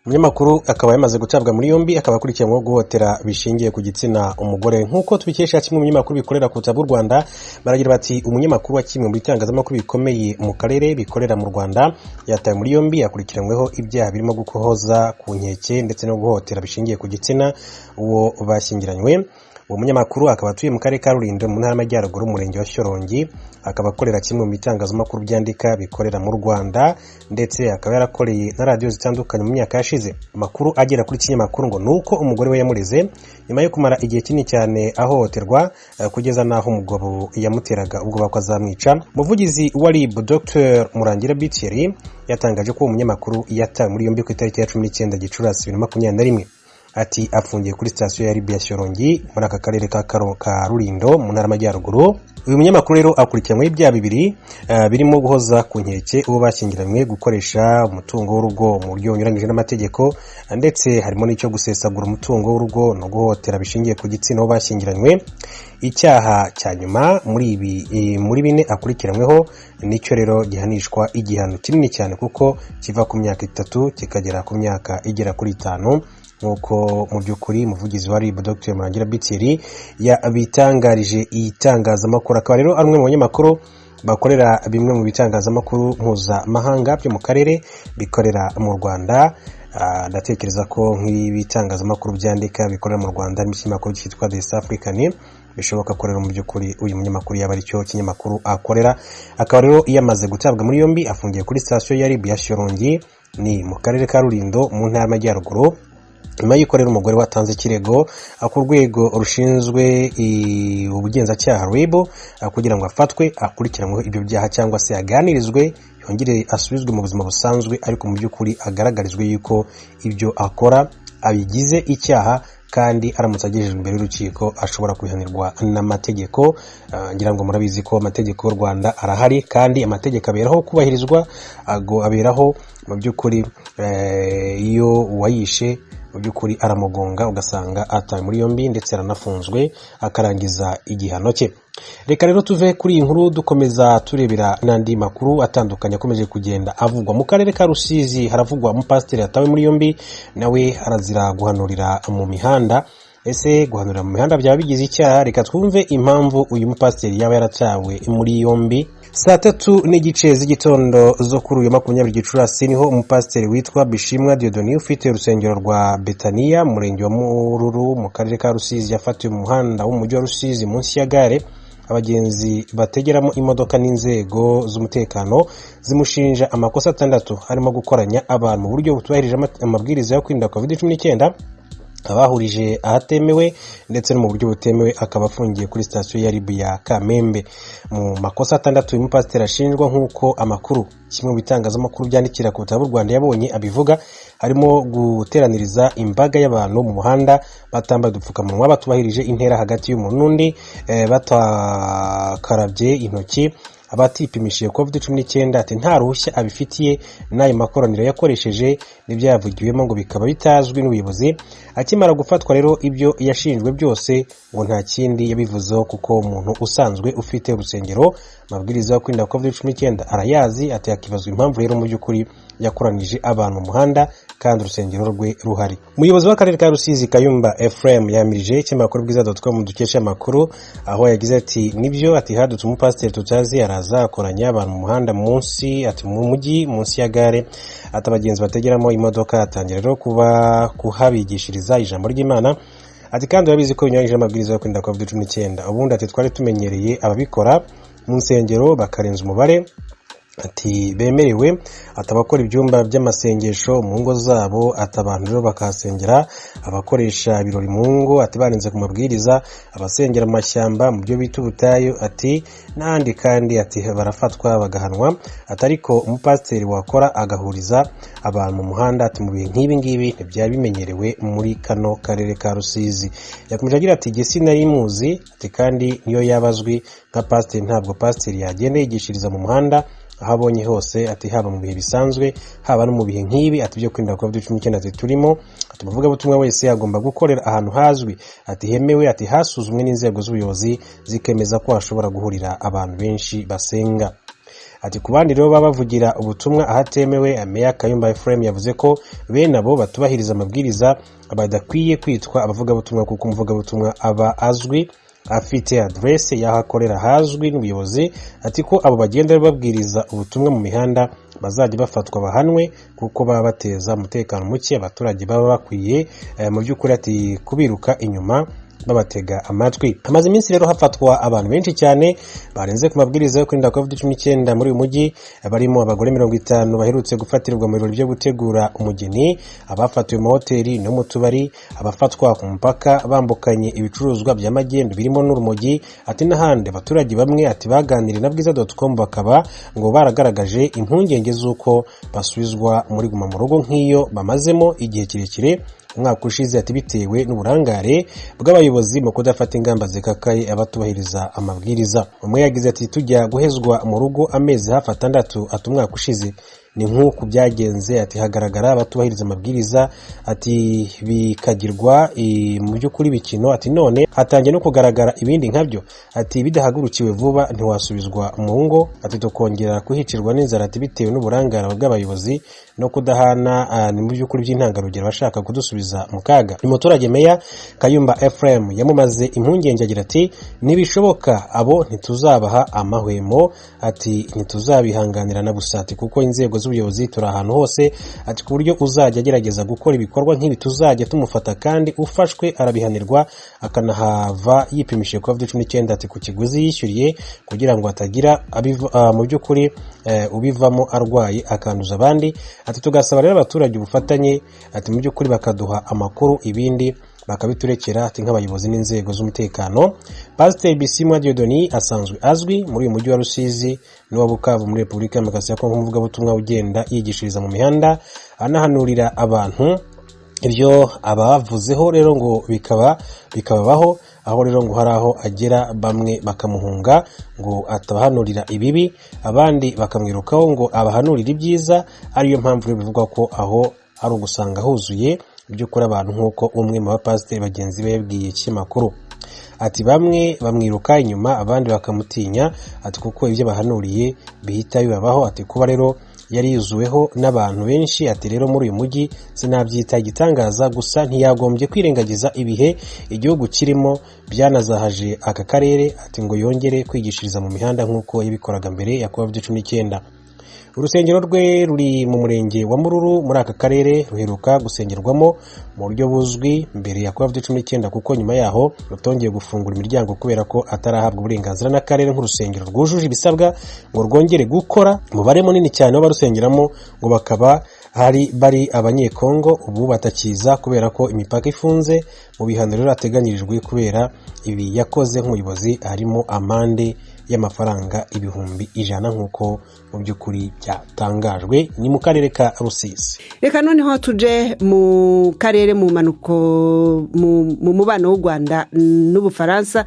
Umunyamakuru akaba yamaze gutabwa muri yombi, akaba akurikiranyweho guhohotera bishingiye ku gitsina umugore. Nk'uko tubikesha kimwe mu binyamakuru bikorera ku butaka bw'u Rwanda, baragira bati: "Umunyamakuru wa kimwe mu bitangazamakuru bikomeye mu karere bikorera mu Rwanda yatawe muri yombi, akurikiranyweho ibyaha birimo guhoza ku nkeke ndetse no guhohotera bishingiye ku gitsina uwo bashyingiranywe." Uwo munyamakuru akaba atuye mu karere ka Rulindo, mu ntara y'Amajyaruguru, umurenge wa Shyorongi, akaba akorera kimwe mu bitangazamakuru byandika bikorera mu Rwanda, ndetse akaba yarakoreye na radiyo zitandukanye mu myaka yashize. Amakuru agera kuri kinyamakuru ngo ni uko umugore we yamureze nyuma yo kumara igihe kinini cyane ahohoterwa, kugeza n'aho umugabo yamuteraga ubwoba ko azamwica. Umuvugizi wa RIB, Dr Murangira Thierry, yatangaje ko uwo munyamakuru yatawe muri yombi ku itariki ya 19 Gicurasi 2021. Ati: "Afungiye kuri sitasiyo ya RIB ya Shyorongi muri aka karere ka Rulindo, mu ntara y'Amajyaruguru." Uyu munyamakuru rero akurikiranyweho ibyaha bibiri, birimo guhoza ku nkeke uwo bashyingiranywe, gukoresha umutungo w'urugo mu buryo bunyuranyije n'amategeko, ndetse harimo n'icyo gusesagura umutungo w'urugo no guhohotera bishingiye ku gitsina uwo bashyingiranywe. Icyaha cya nyuma muri ibi, muri bine akurikiranyweho, nicyo rero gihanishwa igihano kinini cyane, kuko kiva ku myaka 3 kikagera ku myaka igera kuri 5, nk'uko mu by'ukuri umuvugizi wa RIB, Dr Murangira Thierry, yabitangarije itangazamakuru. Akaba rero ari umwe mu banyamakuru bakorera bimwe mu bitangazamakuru mpuzamahanga byo mu karere bikorera mu Rwanda. Ndatekereza ko nk'ibitangazamakuru byandika bikorera mu Rwanda harimo ikinyamakuru cyitwa The East African. Bishoboka ko rero mu by'ukuri uyu munyamakuru yaba aricyo kinyamakuru akorera. Akaba rero yamaze gutabwa muri yombi, afungiye kuri sitasiyo ya RIB ya Shyorongi, ni mu karere ka Rulindo, mu ntara y'Amajyaruguru, nyuma y'uko rero umugore watanze ikirego ku rwego rushinzwe ubugenzacyaha, RIB, kugira ngo afatwe akurikiranweho ibyo byaha cyangwa se aganirizwe, yongere asubizwe mu buzima busanzwe, ariko mu by'ukuri agaragarizwe yuko ibyo akora abigize icyaha, kandi aramutse agejejwe imbere y'urukiko ashobora kubihanirwa n'amategeko. Ngira ngo murabizi ko amategeko y'u Rwanda arahari, kandi amategeko aberaho kubahirizwa, aberaho mu by'ukuri iyo uwayishe mu by'ukuri aramugonga, ugasanga atawe muri yombi ndetse aranafunzwe akarangiza igihano cye. Reka rero tuve kuri iyi nkuru, dukomeza turebera n'andi makuru atandukanye akomeje kugenda avugwa mu karere ka Rusizi. Haravugwa umupasiteri yatawe muri yombi, nawe arazira guhanurira mu mihanda. Ese guhanurira mu mihanda byaba bigize icyaha? Reka twumve impamvu uyu mupasiteri yaba yaratawe muri yombi. Saa 3:30 z'igitondo zo kuri uyu 20 Gicurasi niho umupasiteri witwa Bishimwa Dieudonné, ufite urusengero rwa Betaniya mu murenge wa Mururu, mu karere ka Rusizi, yafatiwe mu muhanda w'umujyi wa Rusizi, munsi ya gare abagenzi bategeramo imodoka, n'inzego z'umutekano, zimushinja amakosa atandatu harimo gukoranya abantu mu buryo butubahirije amabwiriza yo kwirinda COVID-19, abahurije ahatemewe ndetse no mu buryo butemewe. Akaba afungiye kuri sitasiyo ya RIB ya Kamembe. Mu makosa atandatu uyu mupasiteri ashinjwa, nk'uko amakuru kimwe mu bitangazamakuru byandikira ku butaka bw'u Rwanda yabonye abivuga, harimo guteraniriza imbaga y'abantu mu muhanda batambaye udupfukamunwa, batubahirije intera hagati y'umuntu n'undi, batakarabye intoki, abatipimishije COVID-19, ati nta ruhushya abifitiye, n'ayo makoraniro yakoresheje n'ibyayavugiwemo ngo bikaba bitazwi n'ubuyobozi. Akimara gufatwa rero, ibyo yashinjwe byose ngo nta kindi yabivuzeho, kuko umuntu usanzwe ufite urusengero amabwiriza yo kwirinda COVID-19 arayazi. Ati hakibazwa impamvu rero mu by'ukuri yakoranije abantu mu muhanda kandi urusengero rwe ruhari. Umuyobozi w'akarere ka Rusizi, Kayumba Ephraim, yamirije ikinyamakuru bwiza.com dukesha amakuru, aho yagize ati: "Nibyo," ati, "hadutse umupasiteri tutazi, araza akoranya abantu mu muhanda munsi," ati, "mu mujyi munsi ya gare," ati, "abagenzi bategeramo imodoka, atangira rero kuba kuhabigishiriza ijambo ry'Imana," ati, "kandi urabizi ko binyuranyije n'amabwiriza yo kwirinda COVID-19." Ubundi ati twari tumenyereye ababikora mu nsengero bakarenza umubare, ati, bemerewe, ati abakora ibyumba by'amasengesho mu ngo zabo, ati abantu rero bakahasengera, abakoresha ibirori mu ngo, ati barenze ku mabwiriza, abasengera mu mashyamba mu byo bita ubutayu, ati n'ahandi, kandi ati barafatwa bagahanwa. Ati ariko umupasiteri wakora agahuriza abantu mu muhanda, ati mu bihe nk'ibi ngibi ntibyari bimenyerewe muri kano karere ka Rusizi. Yakomeje agira ati: "Jye sinari muzi," ati kandi niyo yaba azwi nka pasiteri, ntabwo pasiteri yagenda yigishiriza mu muhanda aho abonye hose, ati haba mu bihe bisanzwe, haba no mu bihe nk'ibi, ati byo kwirinda COVID-19, ati turimo. Ati umuvugabutumwa wese agomba gukorera ahantu hazwi, ati hemewe, ati hasuzumwe n'inzego z'ubuyobozi zikemeza ko hashobora guhurira abantu benshi basenga. Ati ku bandi rero baba bavugira ubutumwa ahatemewe, Meya Kayumba Ephraim yavuze ko bene abo batubahiriza amabwiriza badakwiye kwitwa abavugabutumwa, kuko umuvugabutumwa aba azwi, afite aderese y'aho akorera hazwi n'ubuyobozi. Ati ko abo bagenda babwiriza ubutumwa mu mihanda bazajya bafatwa bahanwe, kuko baba bateza umutekano muke abaturage, baba bakwiye mu by'ukuri ati kubiruka inyuma babatega amatwi. Hamaze iminsi rero hafatwa abantu benshi cyane barenze ku mabwiriza yo kwirinda COVID-19 muri uyu mujyi, barimo abagore 50 baherutse gufatirwa mu birori byo gutegura umugeni, abafatiwe mu mahoteli no mu tubari, abafatwa ku mupaka bambukanye ibicuruzwa bya magendu birimo n'urumogi, ati n'ahandi. Abaturage bamwe ati baganiriye na bwiza.com bakaba ngo baragaragaje impungenge z'uko basubizwa muri guma mu rugo nk'iyo bamazemo igihe kirekire umwaka ushize, ati bitewe n'uburangare bw'abayobozi mu kudafata ingamba zikakaye abatubahiriza amabwiriza. Umwe yagize ati tujya guhezwa mu rugo amezi hafi 6, ati umwaka ushize ni nk'uku byagenze, ati hagaragara abatubahiriza amabwiriza, ati bikagirwa mu by'ukuri ibikino, ati none hatangiye no kugaragara ibindi nkabyo, ati bidahagurukiwe vuba ntiwasubizwa mu ngo, ati tukongera kuhicirwa n'inzara, ati bitewe n'uburangare bw'abayobozi no kudahana ni mu by'ukuri by'intangarugero bashaka kudusubiza mu kaga. Umuturage Meya Kayumba Ephraim yamumaze impungenge agira ati ntibishoboka, abo ntituzabaha amahwemo, ati ntituzabihanganira na busa, ati kuko inzego z'ubuyobozi turi ahantu hose, ati ku buryo uzajya agerageza gukora ibikorwa nk'ibi tuzajya tumufata, kandi ufashwe arabihanirwa akanahava yipimishije COVID-19, ati ku kiguzi yishyuriye, kugira ngo atagira mu by'ukuri ubivamo arwaye akanduza abandi. Ati tugasaba rero abaturage ubufatanye, ati mu by'ukuri bakaduha amakuru, ibindi bakabiturekera, ati nk'abayobozi n'inzego z'umutekano. Pasiteri Bisimwa Dieudonné asanzwe azwi muri uyu mujyi wa Rusizi n'uwa Bukavu muri Repubulika ya Demokarasi ya Kongo nk'umuvugabutumwa ugenda yigishiriza mu mihanda anahanurira abantu. Ibyo abavuzeho rero ngo bikaba bikababaho, aho rero ngo hari aho agera bamwe bakamuhunga ngo atabahanurira ibibi, abandi bakamwirukaho ngo abahanurire ibyiza, ariyo mpamvu rero bivugwa ko aho ari ugusanga huzuye by'ukuri abantu, nk'uko umwe mu bapasiteri bagenzi be yabwiye ikinyamakuru. Ati bamwe bamwiruka inyuma, abandi bakamutinya, ati kuko ibyo bahanuriye bihita bibabaho. Ati kuba rero yari yuzuweho n'abantu benshi, ati rero muri uyu mujyi sinabyita igitangaza, gusa ntiyagombye kwirengagiza ibihe igihugu kirimo byanazahaje aka karere, ati ngo yongere kwigishiriza mu mihanda nk'uko yabikoraga mbere ya COVID-19. Urusengero rwe ruri mu murenge wa Mururu muri aka karere, ruheruka gusengerwamo mu buryo buzwi mbere ya COVID-19, kuko nyuma yaho rutongeye gufungura imiryango kubera ko atarahabwa uburenganzira n'akarere nk'urusengero rwujuje ibisabwa ngo rwongere gukora. Umubare munini cyane w'abarusengeramo ngo bakaba hari bari Abanyekongo ubu batakiza kubera ko imipaka ifunze. Mu bihano rero ateganyirijwe kubera ibi yakoze nk'umuyobozi harimo amande y'amafaranga 100,000, nk'uko mu by'ukuri byatangajwe. Ni mu karere ka Rusizi. Reka noneho tuje mu karere mu manuko mu mubano w'u Rwanda n'Ubufaransa,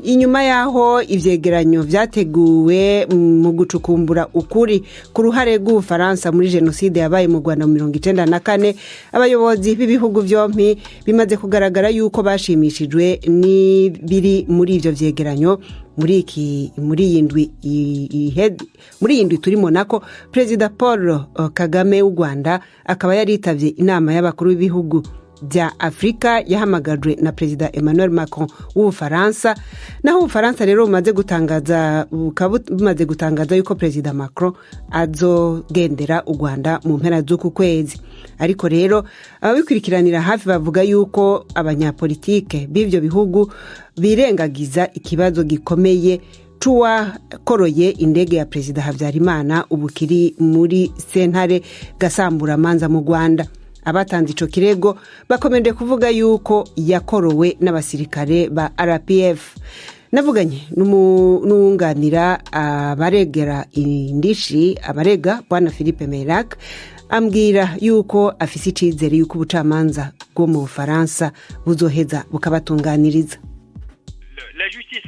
inyuma y'aho ivyegeranyo vyateguwe mu gucukumbura ukuri ku ruhare rw'Ubufaransa muri jenoside yabaye mu Rwanda mu 94, abayobozi b'ibihugu vyompi bimaze kugaragara yuko bashimishijwe n'ibiri muri ivyo vyegeranyo. Muri iki muri iyi ndwi muri iyi ndwi turimo nako, Perezida Paul Kagame w'u Rwanda akaba yaritavye inama y'abakuru b'ibihugu bya Afurika yahamagajwe na Perezida Emmanuel Macron w'Ubufaransa. Naho Ubufaransa rero bumaze gutangaza bukaba bumaze gutangaza yuko Perezida Macron azogendera u Rwanda mu mpera z'uku kwezi. Ariko rero ababikurikiranira hafi bavuga yuko abanyapolitike b'ivyo bihugu birengagiza ikibazo gikomeye c'uwakoroye indege ya Perezida Habyarimana, ubu kiri muri sentare gasamburamanza mu Rwanda. Abatanze ico kirego bakomeje kuvuga yuko yakorowe n'abasirikare ba RPF. Navuganye n'uwunganira abaregera indishi, abarega, Bwana Philippe Merac, ambwira yuko afise icizere yuko ubucamanza bwo mu Bufaransa buzoheza bukabatunganiriza. La justice